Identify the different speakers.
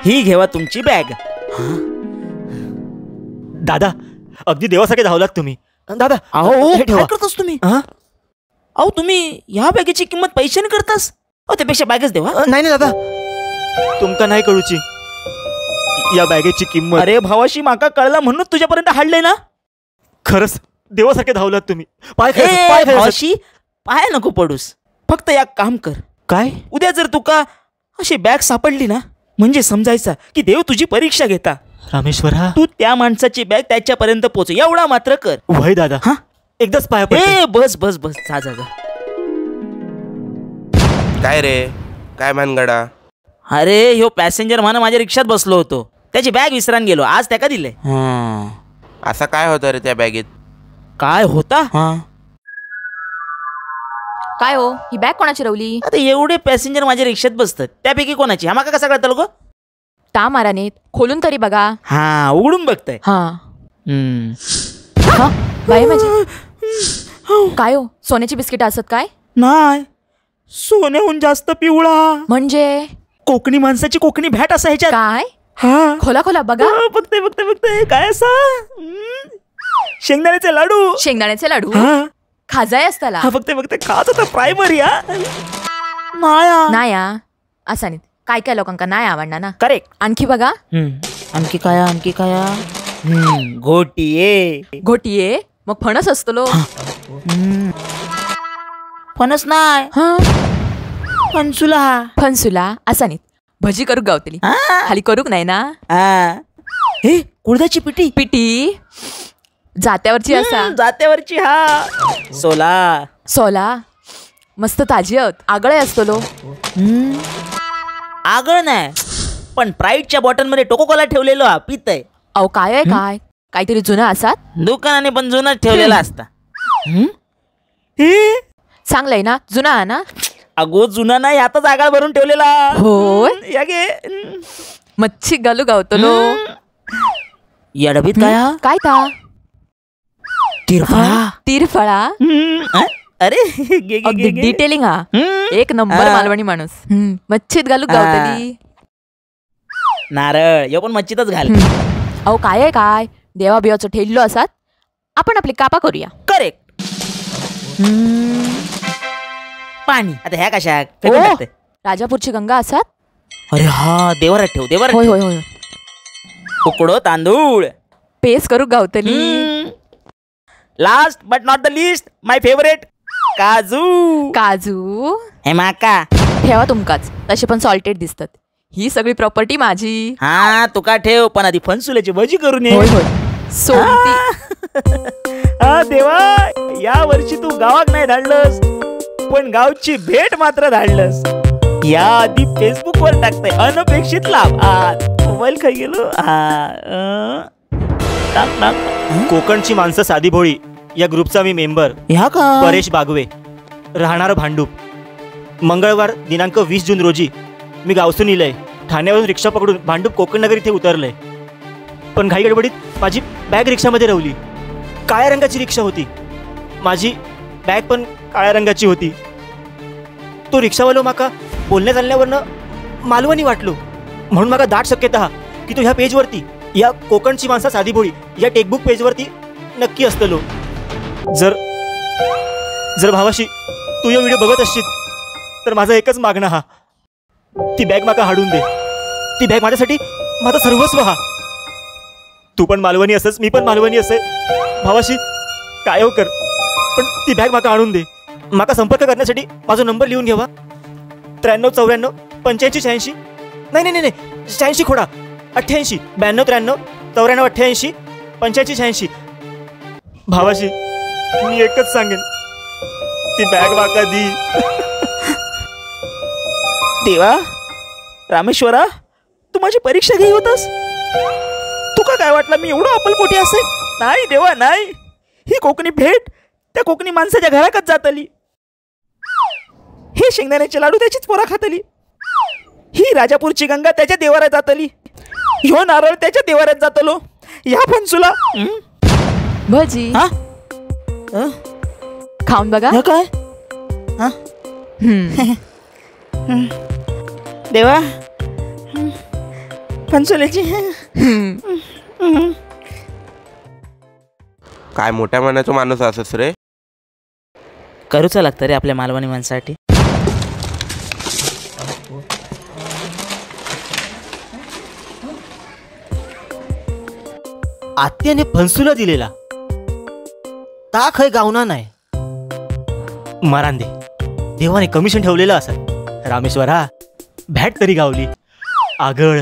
Speaker 1: ही घेवा तुमची बॅग.
Speaker 2: दादा अगदी देवासारखे धावलात तुम्ही. दादा
Speaker 1: अहो काय करतास तुम्ही? अहो तुम्ही ह्या बॅगेची किंमत पैशाने करतास? अहो त्यापेक्षा बॅगच देवा.
Speaker 2: नाही नाही दादा, तुमका नाही कळूची या बॅगेची किंमत.
Speaker 1: अरे भावाशी माका कळला म्हणून तुझ्यापर्यंत हाडले ना.
Speaker 2: खरंच देवासारखे धावलात तुम्ही. पाय
Speaker 1: भावाशी पाय नको पडूस, फक्त या काम कर.
Speaker 2: काय?
Speaker 1: उद्या जर तुका अशी बॅग सापडली ना म्हणजे समजायचा की देव तुझी परीक्षा घेता.
Speaker 2: रामेश्वरा,
Speaker 1: तू त्या माणसाची बॅग त्याच्यापर्यंत पोहोच एवढा मात्र कर.
Speaker 2: वय दादा, हा एकदाच पाय पड.
Speaker 1: बस बस बस, जा जा जा.
Speaker 3: काय रे, काय भानगडा?
Speaker 1: अरे ह्यो पॅसेंजर म्हणा माझ्या रिक्षात बसलो होतो, त्याची बॅग विसरान गेलो, आज त्याका दिले.
Speaker 3: असा काय होतं रे त्या बॅगेत?
Speaker 1: काय होता?
Speaker 4: काय हो, ही बॅग कोणाची रवली?
Speaker 1: आता एवढे पॅसेंजर माझ्या रिक्षात बसतात त्यापैकी कोणाची हा माका कसा कळतं गो?
Speaker 4: ता माराने खोलून तरी बघा.
Speaker 1: हा उघडून बघताय.
Speaker 4: हा बाई माझी. काय हो, सोन्याची बिस्किट असत काय?
Speaker 1: नाही, सोन्याहून जास्त पिवळा.
Speaker 4: म्हणजे
Speaker 1: कोकणी माणसाची कोकणी भॅट असा ह्याच्यात.
Speaker 4: काय?
Speaker 1: हा
Speaker 4: खोला खोला बघा.
Speaker 1: बघते बघते बघते काय असा? शेंगदाण्याचे लाडू.
Speaker 4: शेंगदाण्याचे लाडू खाजाय असताला.
Speaker 1: हा बघते बघते खात होता प्रायमरी. हा नाया
Speaker 4: नाया असा नाही, काय काय लोकांका नाही आवडणार ना.
Speaker 1: करेक्ट.
Speaker 4: आणखी बघा.
Speaker 1: आणखी काय? आणखी काय? घोटिये.
Speaker 4: घोटिये मग फणस असतो.
Speaker 1: फणस नाही, फणसुला.
Speaker 4: फणसुला असा नाही, भजी करूक गावतली, खाली करूक नाही ना.
Speaker 1: हे कुळदाची पिटी.
Speaker 4: पिटी जात्यावरची असा.
Speaker 1: जात्यावरची. हा सोला.
Speaker 4: सोला मस्त ताजी आहोत. आगळे असतो.
Speaker 1: आगळ नाही पण प्राईडच्या बॉटल मध्ये टोकोकोला ठेवलेलो हा पितय.
Speaker 4: अहो काय आहे काय, काहीतरी जुना असात
Speaker 1: दुकानाने पण जुनाच ठेवलेला असता.
Speaker 4: चांगलंय ना, जुना ना?
Speaker 1: अगो जुना नाही, आताच आगाळ भरून ठेवलेला.
Speaker 4: होय
Speaker 1: या गे
Speaker 4: मच्छी घालू गावतलो.
Speaker 1: या डबीत काय?
Speaker 4: काय ता?
Speaker 1: तिरफळा.
Speaker 4: तिरफळा.
Speaker 1: अरे
Speaker 4: डिटेलिंग हा एक नंबर मालवणी माणूस. मच्छीत घालू गावतली.
Speaker 1: नारळ यो पण मच्छीतच घाल.
Speaker 4: अहो काय आहे काय, देवा बिवाचं ठेल्लो असात, आपण आपली कापा करूया.
Speaker 1: करेक्ट. पाणी आता ह्या कशा फेकून टाकते.
Speaker 4: राजापूरची गंगा असात.
Speaker 1: अरे हा देवारात ठेव, देवारात.
Speaker 4: होय होय होय.
Speaker 1: उकडो तांदूळ
Speaker 4: पेस करू गावतली.
Speaker 1: Last but not the least my favourite काजू.
Speaker 4: काजू
Speaker 1: हे माका
Speaker 4: ठेवा तुमकाच, तसे पण सॉल्टेड दिसतात. ही सगळी प्रॉपर्टी माझी.
Speaker 1: हा तुका ठेव, पण आधी फणसुल्याची भजी करून ये.
Speaker 4: होय होय सोमती.
Speaker 1: हा देवा, या वर्षी तू गावात नाही धाडलंस पण गावची भेट मात्र धाडलंस. या आधी फेसबुक वर टाकतंय अनपेक्षित लाभ. मोबाईल खाई गेलो. टाक टाक.
Speaker 2: कोकणची माणसं साधी भोळी या ग्रुपचा मी मेंबर.
Speaker 1: ह्या का?
Speaker 2: परेश बागवे, राहणार भांडूप. मंगळवार दिनांक 20 जून रोजी मी गावसून इलय. ठाण्यावरून रिक्षा पकडून भांडूप कोकणनगर इथे उतरलंय, पण घाई गडबडीत माझी बॅग रिक्षामध्ये रवली. काळ्या रंगाची रिक्षा होती, माझी बॅग पण काळ्या रंगाची होती. तो रिक्षावालो माका बोलण्या चालण्यावरनं मालवणी वाटलो, म्हणून माका दाट शक्यता हा की तो ह्या पेजवरती, या कोकणची माणसा साधी भोळी या टेकबुक पेजवरती नक्की असतलो. जर जर भावाशी तू यो व्हिडिओ बघत असशील तर माझं एकच मागणं हा, ती बॅग माका हाडून दे. ती बॅग माझ्यासाठी माझं सर्वस्व हा. तू पण मालवणी असस, मी पण मालवणी असे. भावाशी काय हो कर, पण ती बॅग माका आणून दे. माका संपर्क करण्यासाठी माझा नंबर लिहून घ्यावा. 93 94 85 86. नाही नाही नाही 86 खोडा, 88 92 93 94 88 85 86. भावाशी मी एकच सांगेन, ती बॅग माका दी.
Speaker 1: देवा रामेश्वरा, तू माझी परीक्षा घेई होतास. तुका काय वाटलं मी एवढं अप्पलपोटी असे? नाही देवा नाही, ही कोकणी भेट त्या कोकणी माणसाच्या घराकच जातली. हे शेंगदाण्याचे लाडू त्याचीच पोरा खातली. ही राजापूरची गंगा त्याच्या देवारात जातली. ह्यो नारळ त्याच्या देवारात जातलो. ह्या फणसुला
Speaker 4: भजी
Speaker 1: हा
Speaker 4: खाऊन बघा.
Speaker 1: काय देवा, फणसुल्याची.
Speaker 3: काय मोठ्या मनाचा माणूस असस रे.
Speaker 1: करूचा लागतं रे आपल्या मालवणी माणसासाठी.
Speaker 2: आत्याने फणसुला दिलेला ता खय गावना नाही. मरान दे, देवाने कमिशन ठेवलेलं असत. रामेश्वरा, भॅट तरी गावली. आगळ.